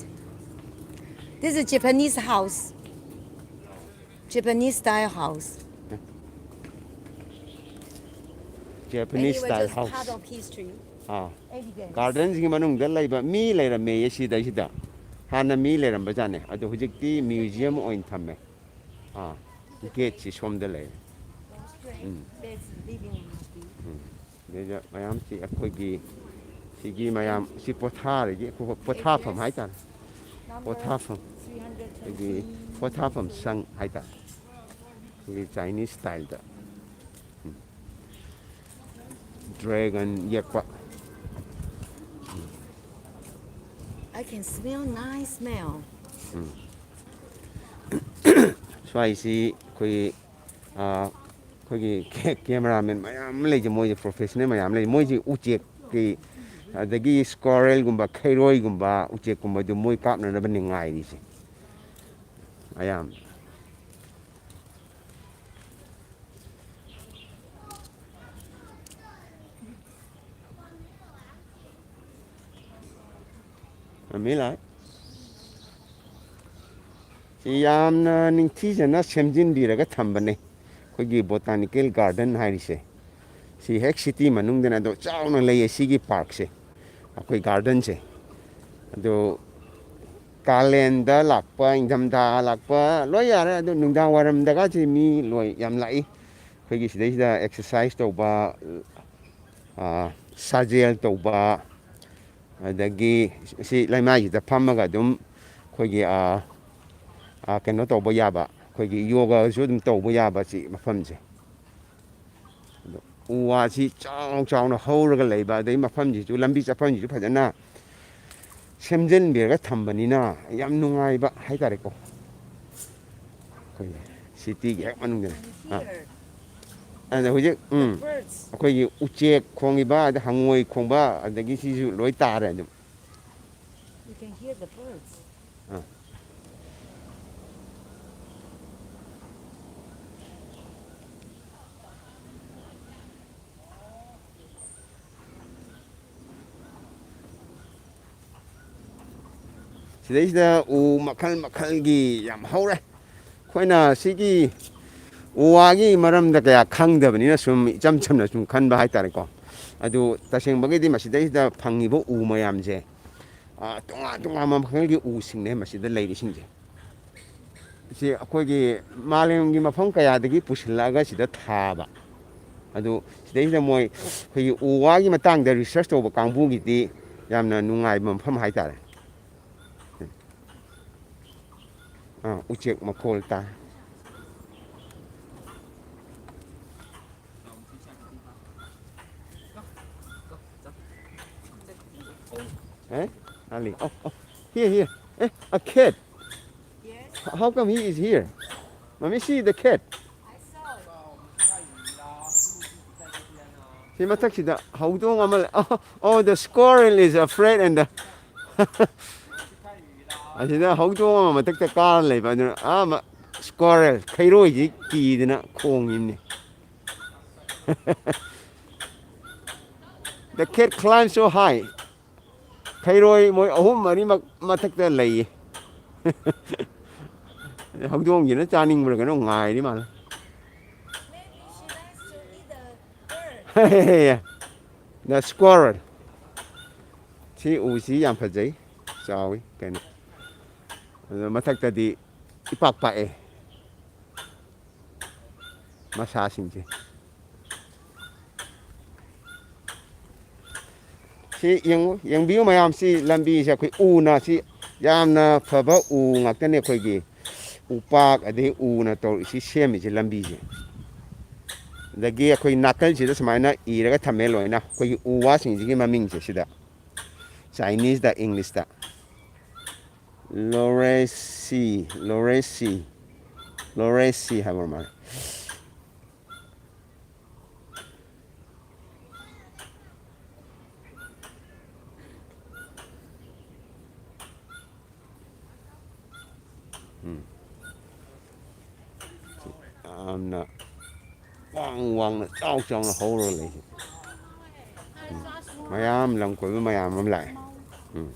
This is Japanese house. Japanese style house. Japanese style house. Anyway, just part of history. Ah. Evidence. ꯒꯥꯔꯗꯦꯟꯁꯤꯒꯤ ꯃꯅꯨꯡꯗ ꯂꯩꯕ ꯃꯤ ꯂꯩꯔꯝꯃꯦꯌꯦ ꯁꯤꯗꯩꯁꯤꯗ꯫ ꯍꯥꯟꯅ ꯃꯤ ꯂꯩꯔꯝꯕꯖꯥꯠꯅꯦ꯫ ꯑꯗꯣ ꯍꯧꯖꯤꯛꯇꯤ museum ꯑꯣꯏꯅ ꯊꯝꯃꯦ꯫ ꯑꯥ꯫ ꯒꯦꯠꯁꯤ ꯁꯣꯝꯗ ꯂꯩꯔꯦ꯫ ꯎꯝ꯫ ꯎꯝ꯫ ꯑꯗꯩꯗ ꯃꯌꯥꯝꯁꯤ ꯑꯩꯈꯣꯏꯒꯤ ꯁꯤꯒꯤ ꯃꯌꯥꯝ ꯁꯤ ꯄꯣꯊꯥꯔꯤꯒꯤ ꯄꯣꯊꯥꯐꯝ ꯍꯥꯏꯇꯥꯔꯦ꯫ ꯄꯣꯊꯥꯐꯝ꯫ ꯑꯩꯈꯣꯏꯒꯤ ꯄꯣꯊꯥꯐꯝ ꯁꯪ ꯍꯥꯏꯇꯥꯔꯦ꯫ ꯑꯩꯈꯣꯏꯒꯤ ꯆꯥꯏꯅꯤꯁ ꯁ꯭ꯇꯥꯏꯜꯗ꯫ ꯎꯝ꯫ ꯗ꯭ꯔꯦꯒꯟ ꯌꯦꯛꯄ꯫ I can smell nice smell. ꯎꯝ꯫ ꯁ꯭ꯋꯥꯏꯁꯤ ꯑꯩꯈꯣꯏꯒꯤ, ꯑꯥ, ꯑꯩꯈꯣꯏꯒꯤ ꯀꯦ-, ꯀꯦꯃꯦꯔꯥꯃꯦꯟ ꯃꯌꯥꯝ ꯑꯃ ꯂꯩꯁꯦ, ꯃꯣꯏꯁꯦ ꯄ꯭ꯔꯣꯐꯦꯁꯅꯦꯜ ꯃꯌꯥꯝ ꯂꯩ꯫ ꯃꯣꯏꯁꯦ ꯎꯆꯦꯛꯀꯤ, ꯑꯗꯒꯤ ꯁ꯭ꯀ꯭ꯋꯥꯔꯦꯜꯒꯨꯝꯕ, ꯈꯩꯔꯣꯏꯒꯨꯝꯕ, ꯎꯆꯦꯛꯀꯨꯝꯕꯗꯨ ꯃꯣꯏ ꯀꯥꯞꯅꯅꯕꯅꯤ ꯉꯥꯏꯔꯤꯁꯦ ꯑꯌꯥꯝꯕ꯫ ꯃꯃꯤ ꯂꯥꯛꯑꯦ꯫ ꯁꯤ ꯌꯥꯝꯅ ꯅꯤꯡꯊꯤꯖꯅ ꯁꯦꯝꯖꯤꯟꯕꯤꯔꯒ ꯊꯝꯕꯅꯦ, ꯑꯩꯈꯣꯏꯒꯤ ꯕꯣꯇꯥꯅꯤꯀꯦꯜ ꯒꯥꯔꯗꯦꯟ ꯍꯥꯏꯔꯤꯁꯦ꯫ ꯁꯤ ꯍꯦꯛ ꯁꯤꯇꯤ ꯃꯅꯨꯡꯗꯅꯦ, ꯑꯗꯣ ꯆꯥꯎꯅ ꯂꯩꯌꯦ ꯁꯤꯒꯤ ꯄꯥꯔꯛꯁꯦ, ꯑꯩꯈꯣꯏ ꯒꯥꯔꯗꯦꯟꯁꯦ꯫ ꯑꯗꯣ ꯀꯥꯂꯦꯟꯗ ꯂꯥꯛꯄ, ꯏꯪꯊꯝꯊꯥ ꯂꯥꯛꯄ ꯂꯣꯏ ꯌꯥꯔꯦ꯫ ꯑꯗꯣ ꯅꯨꯡꯗꯥꯡ ꯋꯥꯏꯔꯝꯗꯒꯁꯦ ꯃꯤ ꯂꯣꯏ ꯌꯥꯝ ꯂꯥꯛꯏ꯫ ꯑꯩꯈꯣꯏꯒꯤ ꯁꯤꯗꯩꯁꯤꯗ ꯑꯦꯛꯁꯔꯁꯥꯏꯁ ꯇꯧꯕ, ꯑꯥ, ꯁꯥꯖꯦꯜ ꯇꯧꯕ, ꯑꯗꯒꯤ ꯁꯤ ꯂꯩꯃꯥꯏꯁꯤꯗ ꯐꯝꯃꯒ ꯑꯗꯨꯝ ꯑꯩꯈꯣꯏꯒꯤ, ꯑ, ꯑ, ꯀꯩꯅꯣ ꯇꯧꯕ ꯌꯥꯕ, ꯑꯩꯈꯣꯏꯒꯤ ꯌꯣꯒꯁꯨ ꯑꯗꯨꯝ ꯇꯧꯕ ꯌꯥꯕ ꯁꯤ ꯃꯐꯝꯁꯦ꯫ ꯑꯗꯣ ꯎ ꯋꯥꯁꯤ ꯆꯥꯎ ꯆꯥꯎꯅ ꯍꯧꯔꯒ ꯂꯩꯕ, ꯑꯗꯩ ꯃꯐꯝꯁꯤꯁꯨ, ꯂꯝꯕꯤ ꯆꯠꯐꯝꯁꯤꯁꯨ ꯐꯖꯅ ꯁꯦꯝꯖꯤꯟꯕꯤꯔꯒ ꯊꯝꯕꯅꯤꯅ ꯌꯥꯝ ꯅꯨꯡꯉꯥꯏꯕ ꯍꯥꯏꯇꯥꯔꯦꯀꯣ꯫ ꯑꯩꯈꯣꯏꯒꯤ ꯁꯤꯇꯤꯒꯤ ꯍꯦꯛ ꯃꯅꯨꯡꯗꯅꯤ꯫ ꯑꯥ꯫ Here, ꯑꯗ ꯍꯧꯖꯤꯛ, ꯎꯝ, birds. ꯑꯩꯈꯣꯏꯒꯤ ꯎꯆꯦꯛ ꯈꯣꯡꯉꯤꯕ, ꯑꯗ ꯍꯪꯉꯣꯏ ꯈꯣꯡꯕ, ꯑꯗꯒꯤ ꯁꯤꯁꯨ ꯂꯣꯏ ꯇꯥꯔꯦ ꯑꯗꯨꯝ꯫ You can hear the birds. ꯑꯥ꯫ ꯁꯤꯗꯩꯁꯤꯗ ꯎ ꯃꯈꯜ ꯃꯈꯜꯒꯤ ꯌꯥꯝ ꯍꯧꯔꯦ꯫ ꯑꯩꯈꯣꯏꯅ ꯁꯤꯒꯤ ꯎ ꯋꯥꯒꯤ ꯃꯔꯝꯗ ꯀꯌꯥ ꯈꯪꯗꯕꯅꯤꯅ ꯁꯨꯝ ꯏꯆꯝ ꯆꯝꯅ ꯁꯨꯝ ꯈꯟꯕ ꯍꯥꯏꯇꯥꯔꯦꯀꯣ꯫ ꯑꯗꯨ ꯇꯁꯦꯡꯕꯒꯤꯗꯤ ꯃꯁꯤꯗꯩꯁꯤꯗ ꯐꯪꯉꯤꯕ ꯎ ꯃꯌꯥꯝꯁꯦ, ꯑ, ꯇꯣꯉꯥꯟ ꯇꯣꯉꯥꯟꯕ ꯃꯈꯜꯒꯤ ꯎꯁꯤꯡꯅꯦ ꯃꯁꯤꯗ ꯂꯩꯔꯤꯁꯤꯡꯁꯦ꯫ ꯁꯤ ꯑꯩꯈꯣꯏꯒꯤ ꯃꯥꯂꯦꯝꯒꯤ ꯃꯐꯝ ꯀꯌꯥꯗꯒꯤ ꯄꯨꯁꯤꯜꯂꯛꯑꯒ ꯁꯤꯗ ꯊꯥꯕ꯫ ꯑꯗꯨ ꯁꯤꯗꯩꯁꯤꯗ ꯃꯣꯏ ꯑꯩꯈꯣꯏꯒꯤ ꯎ ꯋꯥꯒꯤ ꯃꯇꯥꯡꯗ research ꯇꯧꯕ ꯀꯥꯡꯕꯨꯒꯤꯗꯤ ꯌꯥꯝꯅ ꯅꯨꯡꯉꯥꯏꯕ ꯃꯐꯝ ꯍꯥꯏꯇꯥꯔꯦ꯫ ꯑꯥ, ꯎꯆꯦꯛ ꯃꯈꯣꯜ ꯇꯥꯏ꯫ Eh? Ali. Oh, oh. Here, here. Eh, a cat. Yes. How come he is here? Mommy, see the cat. I saw. ꯁꯤ ꯃꯊꯛꯁꯤꯗ ꯍꯧꯗꯣꯡ ꯑꯃ ꯂꯩ꯫ Oh, oh, the squirrel is afraid and the ꯑꯁꯤꯗ ꯍꯧꯗꯣꯡ ꯑꯃ ꯃꯊꯛꯇ ꯀꯥꯔ ꯂꯩꯕ, ꯑꯗꯨꯅ ꯑꯥ ꯃ-, squirrel, ꯈꯩꯔꯣꯏꯁꯤ ꯀꯤꯗꯅ ꯈꯣꯡꯉꯤꯕꯅꯤ꯫ The cat climbs so high. ꯈꯩꯔꯣꯏ ꯃꯣꯏ ꯑꯍꯨꯝ ꯃꯔꯤꯃꯛ ꯃꯊꯛꯇ ꯂꯩꯌꯦ꯫ ꯍꯧꯗꯣꯡꯁꯤꯅ ꯆꯥꯅꯤꯡꯕ꯭ꯔꯥ ꯀꯩꯅꯣ ꯉꯥꯏꯔꯤ ꯃꯥꯜꯂꯦ꯫ Maybe she wants to eat the bird. The squirrel. ꯁꯤ ꯎꯁꯤ ꯌꯥꯝ ꯐꯖꯩ, ꯆꯥꯎꯋꯤ ꯀꯩꯅꯣ꯫ ꯑꯗꯣ ꯃꯊꯛꯇꯗꯤ ꯏꯄꯥꯛ ꯄꯥꯛꯑꯦ ꯃꯁꯥꯁꯤꯡꯁꯦ꯫ ꯁꯤ ꯌꯦꯡꯉꯨ, ꯌꯦꯡꯕꯤꯌꯨ ꯃꯌꯥꯝ, ꯁꯤ ꯂꯝꯕꯤꯁꯦ ꯑꯩꯈꯣꯏ ꯎꯅ, ꯁꯤ ꯌꯥꯝꯅ ꯐꯕ ꯎ ꯉꯥꯛꯇꯅꯦ, ꯑꯩꯈꯣꯏꯒꯤ ꯎꯄꯥꯛ ꯑꯗꯩ ꯎꯅ ꯇꯧꯔ ꯁꯤ ꯁꯦꯝꯃꯤꯁꯦ ꯂꯝꯕꯤꯁꯦ꯫ ꯑꯗꯒꯤ ꯑꯩꯈꯣꯏ ꯅꯥꯀꯜꯁꯤꯗ ꯁꯨꯃꯥꯏꯅ ꯏꯔꯒ ꯊꯝꯃꯦ ꯂꯣꯏꯅ, ꯑꯩꯈꯣꯏꯒꯤ ꯎ ꯋꯥꯁꯤꯡꯁꯤꯒꯤ ꯃꯃꯤꯡꯁꯦ ꯁꯤꯗ, ꯆꯥꯏꯅꯤꯁꯇ, ꯏꯪꯂꯤꯁꯇ꯫ ꯂꯣꯔꯦꯁꯤ, ꯂꯣꯔꯦꯁꯤ, ꯂꯣꯔꯦꯁꯤ ꯍꯥꯏꯕ ꯃꯥꯜꯂꯦ꯫ ꯎꯝ꯫ ꯌꯥꯝꯅ ꯋꯥꯡ ꯋꯥꯡꯅ, ꯆꯥꯎ ꯆꯥꯎꯅ ꯍꯧꯔꯒ ꯂꯩꯁꯦ꯫ ꯎꯝ꯫ ꯃꯌꯥꯝ, ꯂꯝ ꯀꯣꯏꯕ ꯃꯌꯥꯝ ꯑꯃ ꯂꯥꯛꯑꯦ꯫ ꯎꯝ꯫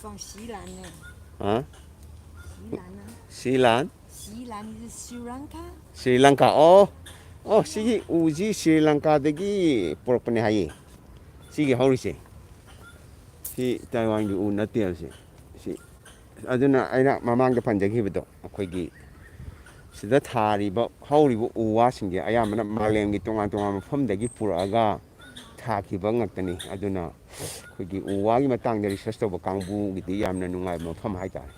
From Xilan. ꯍꯥ? Xilan. ꯁꯤꯂꯥꯟ? Xilan is Sri Lanka. Shri Lanka. ꯑꯣ, ꯑꯣ, ꯁꯤꯒꯤ ꯎꯁꯤ ꯁ꯭ꯔꯤ ꯂꯪꯀꯥꯗꯒꯤ ꯄꯨꯔꯛꯄꯅꯦ ꯍꯥꯏꯌꯦ, ꯁꯤꯒꯤ ꯍꯧꯔꯤꯁꯦ꯫ ꯁꯤ ꯇꯥꯏꯋꯥꯟꯒꯤ ꯎ ꯅꯠꯇꯦꯕ ꯁꯤ꯫ ꯁꯤ, ꯑꯗꯨꯅ ꯑꯩꯅ ꯃꯃꯥꯡꯗ ꯄꯟꯖꯈꯤꯕꯗꯣ, ꯑꯩꯈꯣꯏꯒꯤ ꯁꯤꯗ ꯊꯥꯔꯤꯕ, ꯍꯧꯔꯤꯕ ꯎ ꯋꯥꯁꯤꯡꯁꯦ ꯑꯌꯥꯝꯕꯅ ꯃꯥꯂꯦꯝꯒꯤ ꯇꯣꯉꯥꯟ ꯇꯣꯉꯥꯟꯕ ꯃꯐꯝꯗꯒꯤ ꯄꯨꯔꯛꯑꯒ ꯊꯥꯈꯤꯕ ꯉꯥꯛꯇꯅꯤ꯫ ꯑꯗꯨꯅ ꯑꯩꯈꯣꯏꯒꯤ ꯎ ꯋꯥꯒꯤ ꯃꯇꯥꯡꯗ research ꯇꯧꯕ ꯀꯥꯡꯕꯨꯒꯤꯗꯤ ꯌꯥꯝꯅ ꯅꯨꯡꯉꯥꯏꯕ ꯃꯐꯝ ꯍꯥꯏꯇꯥꯔꯦ꯫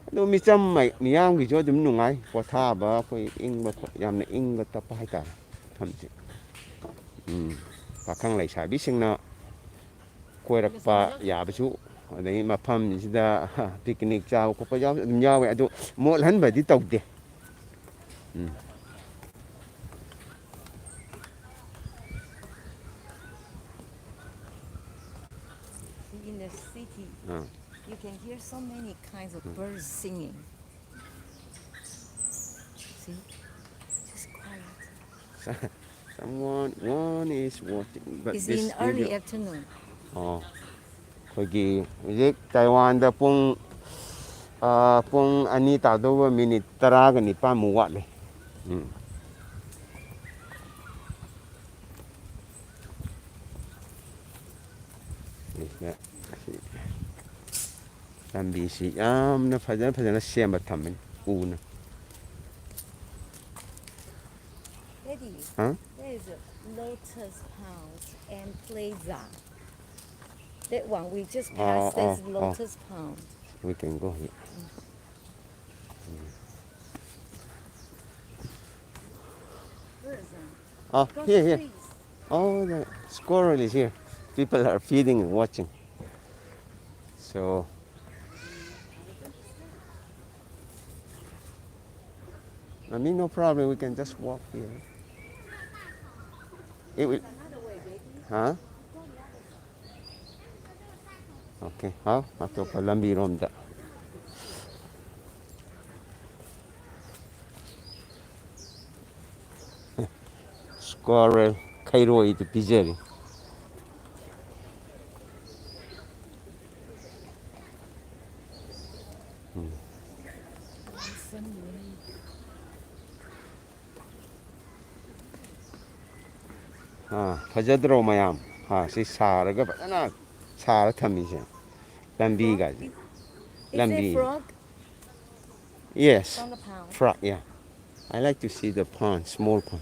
ꯑꯗꯨ ꯃꯤꯆꯝ ꯃꯩ-, ꯃꯤꯌꯥꯝꯒꯤꯁꯨ ꯑꯗꯨꯝ ꯅꯨꯡꯉꯥꯏ, ꯄꯣꯊꯥꯕ, ꯑꯩꯈꯣꯏ ꯏꯪꯕ ꯈꯣꯠ-, ꯌꯥꯝꯅ ꯏꯪꯕ ꯇꯞꯄ ꯍꯥꯏꯇꯥꯔꯦ ꯃꯐꯝꯁꯦ꯫ ꯎꯝ, ꯄꯥꯈꯪ ꯂꯩꯁꯥꯕꯤꯁꯤꯡꯅ ꯀꯣꯏꯔꯛꯄ ꯌꯥꯕꯁꯨ, ꯑꯗꯒꯤ ꯃꯐꯝꯁꯤꯗ picnic ꯆꯥꯕ ꯈꯣꯠꯄ ꯌꯥꯎ-, ꯑꯗꯨꯝ ꯌꯥꯎꯋꯦ, ꯑꯗꯨ ꯃꯣꯠꯍꯟꯕꯗꯤ ꯇꯧꯗꯦ꯫ ꯎꯝ꯫ In the city, ah. You can hear so many kinds of birds singing. See? Just quiet. Someone, one is watching, but it's this in early video. Afternoon. ꯑꯣ꯫ ꯑꯩꯈꯣꯏꯒꯤ ꯍꯧꯖꯤꯛ ꯇꯥꯏꯋꯥꯟꯗ ꯄꯨꯡ, ꯑꯥ, ꯄꯨꯡ ꯑꯅꯤ ꯇꯥꯗꯧꯕ ꯃꯤꯅꯤꯠ ꯇꯔꯥꯒ ꯅꯤꯄꯥꯟꯃꯨꯛ ꯋꯥꯠꯂꯤ꯫ ꯎꯝ꯫ ꯁꯤꯗ, ꯁꯤ꯫ ꯂꯝꯕꯤꯁꯤ ꯌꯥꯝꯅ ꯐꯖꯅ ꯐꯖꯅ ꯁꯦꯝꯕ ꯊꯝꯃꯤꯅꯤ ꯎꯅ꯫ Daddy, ꯍꯥ? There is a Lotus Pound and Plaza. That one we just Oh, passed. There's oh, oh. Lotus Pound. We can go here. Where is that? Oh, Across here, the here. trees. Oh, the squirrel is here. People are feeding and watching. So, I mean, no problem. We can just walk here. It will, huh? Okay, ꯍꯥꯎ, ꯑꯇꯣꯞꯄ ꯂꯝꯕꯤꯔꯣꯝꯗ꯫ Squirrel, ꯈꯩꯔꯣꯏꯗꯨ ꯄꯤꯖꯔꯤ꯫ ꯎꯝ꯫ ꯑꯥ, ꯐꯖꯗ꯭ꯔꯣ ꯃꯌꯥꯝ? ꯑꯥ, ꯁꯤ ꯁꯥꯔꯒ ꯐꯖꯅ ꯁꯥꯔ ꯊꯝꯃꯤꯁꯦ꯫ ꯂꯝꯕꯤꯒꯁꯦ꯫ Is ꯂꯝꯕꯤ꯫ it frog? Yes. From the pound. Frog, yeah. I like to see the pond, small pond.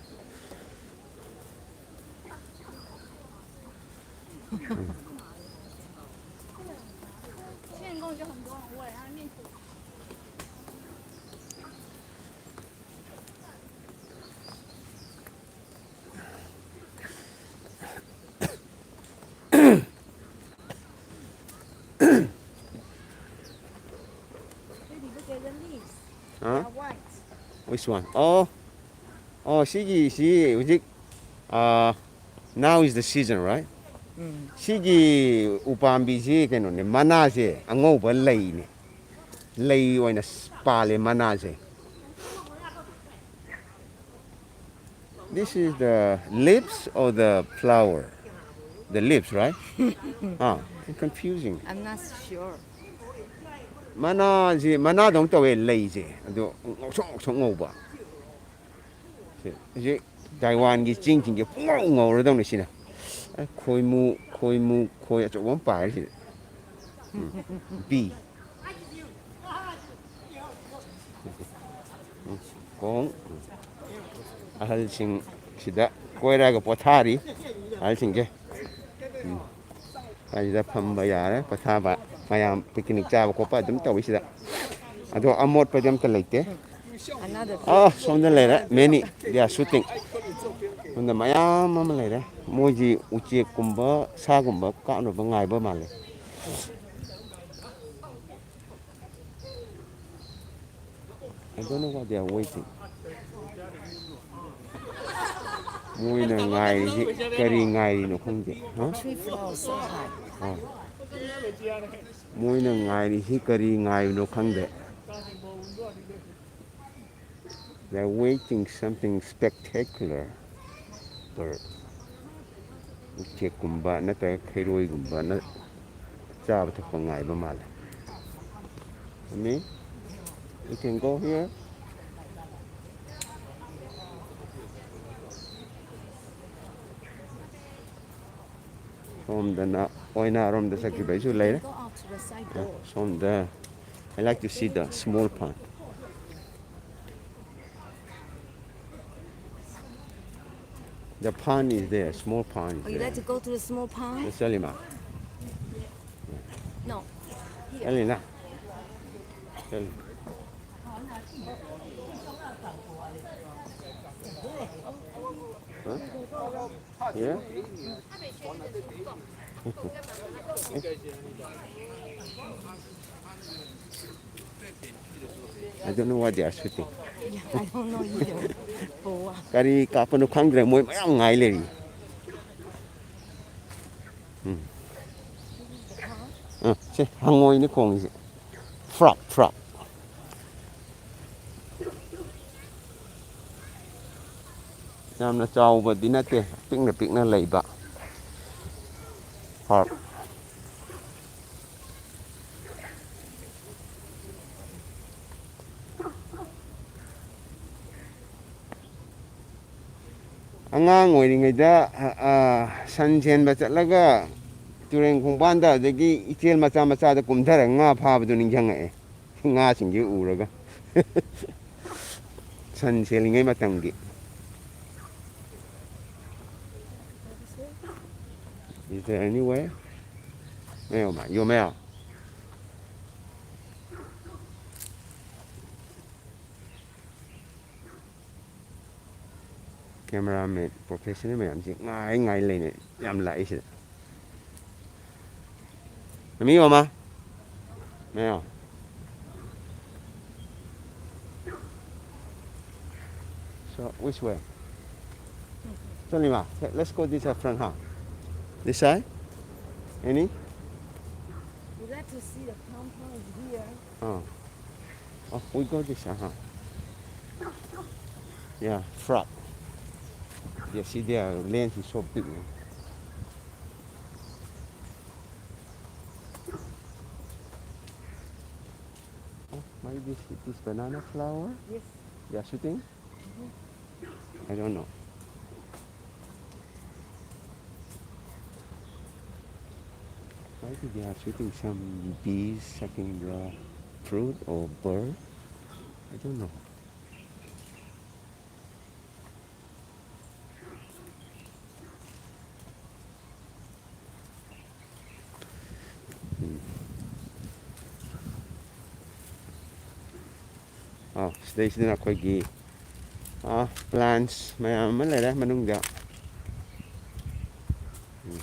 Baby, look at the leaves. They Huh? are white. Which one? Oh, oh, ꯁꯤꯒꯤꯁꯤ ꯍꯧꯖꯤꯛ, uh, now is the season, right? Mm. ꯁꯤꯒꯤ ꯎꯄꯥꯝꯕꯤꯁꯤ ꯀꯩꯅꯣꯅꯦ, ꯃꯅꯥꯁꯦ ꯑꯉꯧꯕ ꯂꯩꯅꯦ꯫ ꯂꯩ ꯑꯣꯏꯅ ꯄꯥꯜꯂꯦ ꯃꯅꯥꯁꯦ꯫ This is the leaves or the flower? The leaves, right? Ah, it's confusing. I'm not sure. ꯃꯅꯥꯁꯤ, ꯃꯅꯥꯗꯧꯅ ꯇꯧꯋꯦ ꯂꯩꯁꯦ, ꯑꯗꯣ ꯉꯧꯁꯣꯛ ꯉꯧꯁꯣꯛ ꯉꯧꯕ꯫ ꯁꯤ, ꯍꯧꯖꯤꯛ ꯇꯥꯏꯋꯥꯟꯒꯤ ꯆꯤꯡꯁꯤꯡꯁꯦ ꯄꯨꯡꯉꯧ ꯉꯧꯔꯗꯧꯅꯦ ꯁꯤꯅ꯫ ꯑꯦ, ꯈꯣꯏꯃꯨ, ꯈꯣꯏꯃꯨ, ꯈꯣꯏ ꯑꯆꯧꯕ ꯑꯃ ꯄꯥꯏꯔꯦ ꯁꯤꯗ꯫ ꯎꯝ, bee. ꯈꯣꯡ ꯑꯍꯜꯁꯤꯡ ꯁꯤꯗ ꯀꯣꯏꯔꯒ ꯄꯣꯊꯥꯔꯤ꯫ ꯑꯍꯜꯁꯤꯡꯁꯦ, ꯎꯝ, ꯑꯁꯤꯗ ꯐꯝꯕ ꯌꯥꯔꯦ, ꯄꯣꯊꯥꯕ꯫ ꯃꯌꯥꯝ ꯄꯤꯛꯅꯤꯛ ꯆꯥꯕ ꯈꯣꯠꯄ ꯑꯗꯨꯝ ꯇꯧꯋꯤ ꯁꯤꯗ꯫ ꯑꯗꯣ ꯑꯃꯣꯠꯄꯗꯤ ꯑꯝꯇ ꯂꯩꯇꯦ꯫ ꯑꯥ, ꯁꯣꯝꯗ ꯂꯩꯔꯦ, many, they are shooting꯫ ꯁꯣꯝꯗ ꯃꯌꯥꯝ ꯑꯃ ꯂꯩꯔꯦ꯫ ꯃꯣꯏꯁꯤ ꯎꯆꯦꯛꯀꯨꯝꯕ, ꯁꯥꯒꯨꯝꯕ ꯀꯥꯞꯅꯕ ꯉꯥꯏꯕ ꯃꯥꯜꯂꯦ꯫ I don't know what they are waiting. ꯃꯣꯏꯅ ꯉꯥꯏꯔꯤꯁꯤ ꯀꯔꯤ ꯉꯥꯏꯔꯤꯅꯣ ꯈꯪꯗꯦ꯫ ꯍꯥ? Three floors so high. ꯑꯥ꯫ ꯃꯣꯏꯅ ꯉꯥꯏꯔꯤꯁꯤ ꯀꯔꯤ ꯉꯥꯏꯔꯤꯅꯣ ꯈꯪꯗꯦ꯫ They are waiting something spectacular. Bird. ꯎꯆꯦꯛꯀꯨꯝꯕ ꯅꯠꯇ꯭ꯔꯒ ꯈꯩꯔꯣꯏꯒꯨꯝꯕꯅ ꯆꯥꯕ ꯊꯛꯄ ꯉꯥꯏꯕ ꯃꯥꯜꯂꯦ꯫ ꯃꯤ, you can go here. ꯁꯣꯝꯗꯅ ꯑꯣꯏꯅꯥꯔꯣꯝꯗ ꯆꯠꯈꯤꯕꯩꯁꯨ ꯂꯩꯔꯦ꯫ Go out to the side door. ꯁꯣꯝꯗ, I like to see the small pond. The pond is there, small pond is there. Oh, you like to go to the small pond? ꯆꯠꯂꯤꯃ? No. Here. ꯆꯠꯂꯤꯅ? ꯆꯠꯂꯤ꯫ ꯍꯥ? Yeah? I don't know what they are shooting. Yeah, I don't know either. For what? ꯀꯔꯤ ꯀꯥꯞꯄꯅꯣ ꯈꯪꯗ꯭ꯔꯦ, ꯃꯣꯏ ꯃꯌꯥꯝ ꯉꯥꯏ ꯂꯩꯔꯤ꯫ ꯎꯝ꯫ ꯑ, ꯁꯦ, ꯍꯪꯉꯣꯏꯅꯦ ꯈꯣꯡꯉꯤꯁꯦ꯫ Frog, frog꯫ ꯌꯥꯝꯅ ꯆꯥꯎꯕꯗꯤ ꯅꯠꯇꯦ, ꯄꯤꯛꯅ ꯄꯤꯛꯅ ꯂꯩꯕ꯫ Frog꯫ ꯑꯉꯥꯡ ꯑꯣꯏꯔꯤꯉꯩꯗ, ꯑ, ꯑ, ꯁꯟ ꯁꯦꯟꯕ ꯆꯠꯂꯒ ꯇꯨꯔꯦꯟ ꯈꯣꯡꯕꯥꯟꯗ, ꯑꯗꯒꯤ ꯏꯆꯦꯜ ꯃꯆꯥ ꯃꯆꯥꯗ ꯀꯨꯝꯊꯔꯒ ꯉꯥ ꯐꯥꯕꯗꯨ ꯅꯤꯡꯁꯤꯡꯉꯛꯑꯦ, ꯉꯥꯁꯤꯡꯁꯦ ꯎꯔꯒ꯫ ꯁꯟ ꯁꯦꯜꯂꯤꯉꯩ ꯃꯇꯝꯒꯤ꯫ Is there anywhere? 没有嘛，有没有？ Cameraman professional ꯃꯌꯥꯝꯁꯤ ꯉꯥꯏ ꯉꯥꯏ ꯂꯩꯅꯦ꯫ ꯌꯥꯝ ꯂꯥꯛꯏꯁꯤꯗ꯫ ꯃꯤ ꯑꯃ? ꯃꯌꯥꯝ꯫ So, which way? Chalima, let's go this front, huh? This side? Any? We like to see the compound here. Oh. Oh, we go this, uh-huh. Yeah, frog. Yeah, see, their lens is so big, man. Oh, maybe this, this banana flower? Yes. They are shooting? I don't know. Maybe they are shooting some bees sucking the fruit or bird. I don't know. ꯎꯝ꯫ ꯑꯥ, ꯁꯤꯗꯩꯁꯤꯗꯅ ꯑꯩꯈꯣꯏꯒꯤ, ꯑꯥ, plants ꯃꯌꯥꯝ ꯑꯃ ꯂꯩꯔꯦ ꯃꯅꯨꯡꯗ꯫ ꯎꯝ꯫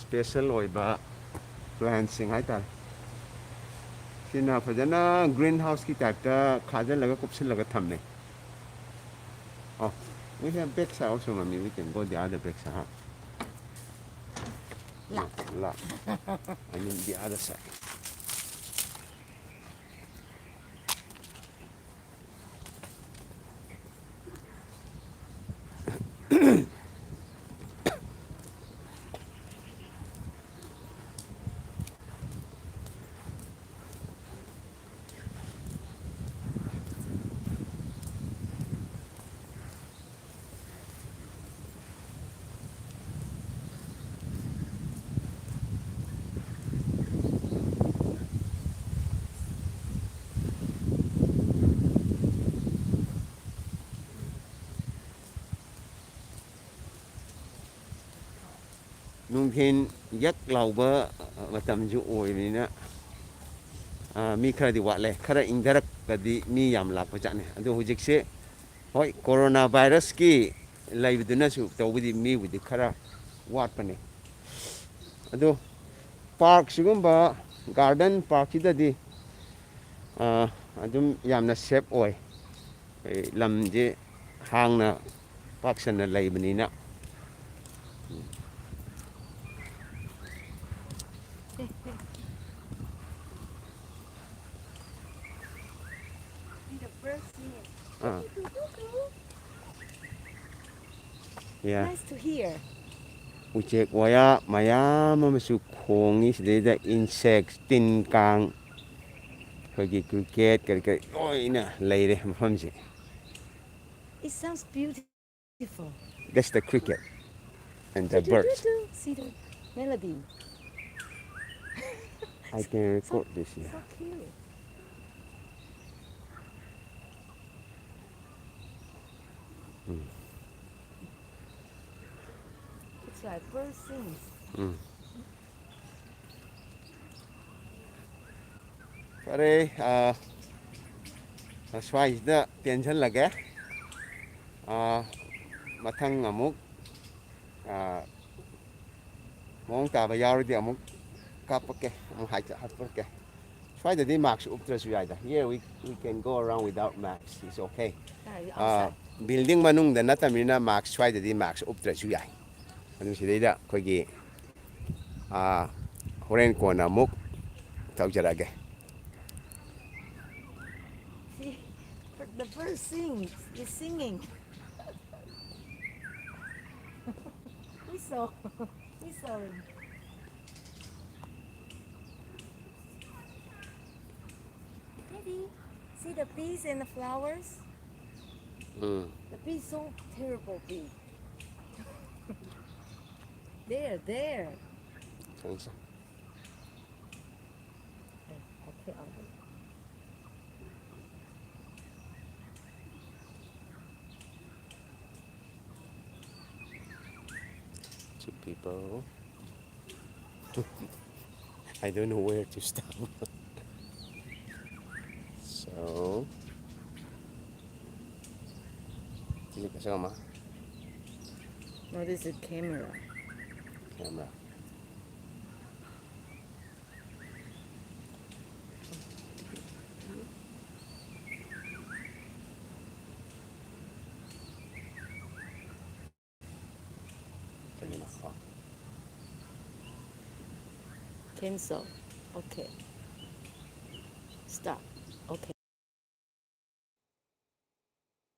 Special ꯑꯣꯏꯕ plantꯁꯤꯡ ꯍꯥꯏꯇꯥꯔꯦ꯫ ꯁꯤꯅ ꯐꯖꯅ green houseꯀꯤ typeꯇ ꯈꯥꯖꯤꯜꯂꯒ ꯀꯨꯞꯁꯤꯜꯂꯒ ꯊꯝꯃꯦ꯫ Oh, we have backside also, mommy. We can go the other backside, huh? Lock. Lock. I mean the other side. ꯅꯨꯡꯊꯤꯜ ꯌꯛ ꯂꯥꯎꯕ ꯃꯇꯝꯁꯨ ꯑꯣꯏꯕꯅꯤꯅ, ꯑ, ꯃꯤ ꯈꯔꯗꯤ ꯋꯥꯠꯂꯦ꯫ ꯈꯔ ꯏꯪꯊꯔꯛꯄꯗꯤ ꯃꯤ ꯌꯥꯝ ꯂꯥꯛꯄ ꯖꯥꯠꯅꯤ꯫ ꯑꯗꯣ ꯍꯧꯖꯤꯛꯁꯦ, ꯍꯣꯏ, ꯀꯣꯔꯣꯅꯥ ꯚꯥꯏꯔꯁꯀꯤ ꯂꯩꯕꯗꯨꯅꯁꯨ ꯇꯧꯕꯗꯤ ꯃꯤꯕꯨꯗꯤ ꯈꯔ ꯋꯥꯠꯄꯅꯦ꯫ ꯑꯗꯣ ꯄꯥꯔꯛ, ꯁꯤꯒꯨꯝꯕ ꯒꯥꯔꯗꯦꯟ ꯄꯥꯔꯛꯁꯤꯗꯗꯤ, ꯑ, ꯑꯗꯨꯝ ꯌꯥꯝꯅ ꯁꯦꯐ ꯑꯣꯏ꯫ ꯑꯩꯈꯣꯏ ꯂꯝꯁꯦ ꯍꯥꯡꯅ ꯄꯥꯛ ꯁꯟꯅ ꯂꯩꯕꯅꯤꯅ꯫ See the birds singing. Ah. Yeah. Nice to hear. ꯎꯆꯦꯛ ꯋꯥꯌꯥ ꯃꯌꯥꯝ ꯑꯃꯁꯨ ꯈꯣꯡꯉꯤ꯫ ꯁꯤꯗꯩꯗ insects, ꯇꯤꯟ ꯀꯥꯡ, ꯑꯩꯈꯣꯏꯒꯤ cricket ꯀꯔꯤ ꯀꯔꯤ ꯂꯣꯏꯅ ꯂꯩꯔꯦ ꯃꯐꯝꯁꯦ꯫ It sounds beautiful. That's the cricket and the birds. See the melody. I can record this, yeah. So cute. Mm. It's like bird sings. Mm. ꯐꯔꯦ, ꯑ, ꯁ꯭ꯋꯥꯏꯁꯤꯗ ꯇꯦꯟꯁꯜꯂꯒꯦ꯫ ꯑ, ꯃꯊꯪ ꯑꯃꯨꯛ, ꯑ, ꯃꯑꯣꯡ ꯇꯥꯕ ꯌꯥꯎꯔꯗꯤ ꯑꯃꯨꯛ ꯀꯥꯞꯄꯛꯀꯦ, ꯑꯃꯨꯛ ꯍꯥꯏ-, ꯍꯥꯞꯄꯛꯀꯦ꯫ ꯁ꯭ꯋꯥꯏꯗꯗꯤ mask ꯎꯞꯇ꯭ꯔꯁꯨ ꯌꯥꯏꯗ꯫ Here we, we can go around without mask. It's okay. Yeah, you ꯑ, outside. Building ꯃꯅꯨꯡꯗ ꯅꯠꯇꯕꯅꯤꯅ mask, ꯁ꯭ꯋꯥꯏꯗꯗꯤ mask ꯎꯞꯇ꯭ꯔꯁꯨ ꯌꯥꯏ꯫ ꯑꯗꯨ ꯁꯤꯗꯩꯗ ꯑꯩꯈꯣꯏꯒꯤ, ꯑ, ꯍꯣꯔꯦꯟ ꯀꯣꯟꯅ ꯑꯃꯨꯛ ꯇꯧꯖꯔꯛꯑꯒꯦ꯫ See, the bird sings, is singing. We saw, we saw him. Daddy, see the bees and the flowers? Mm. The bees so terrible bee. There, there. Thanks. Okay, I'll wait. Two people. I don't know where to stop. So, click ka sa kama? No, this is camera. Camera. Kanina. Oh. Cancel. Okay. Stop.